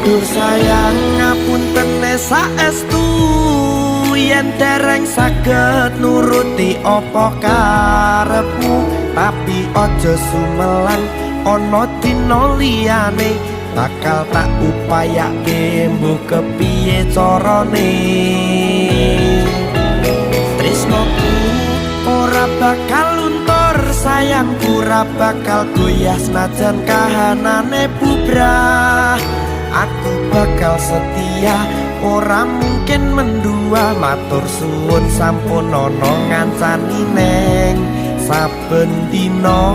Duh sayang, ngapuntene saestu yen dereng saged nuruti apa karepmu, tapi aja sumelang, ana dina liyane bakal tak upayake mbuh kepiye carane. Tresnoku ora bakal luntur, sayangku ora bakal goyah, senajan kahanane bubrah. Aku bakal setia, ora mungkin mendua. Matur suwun sampun ana ngancani neng saben dina.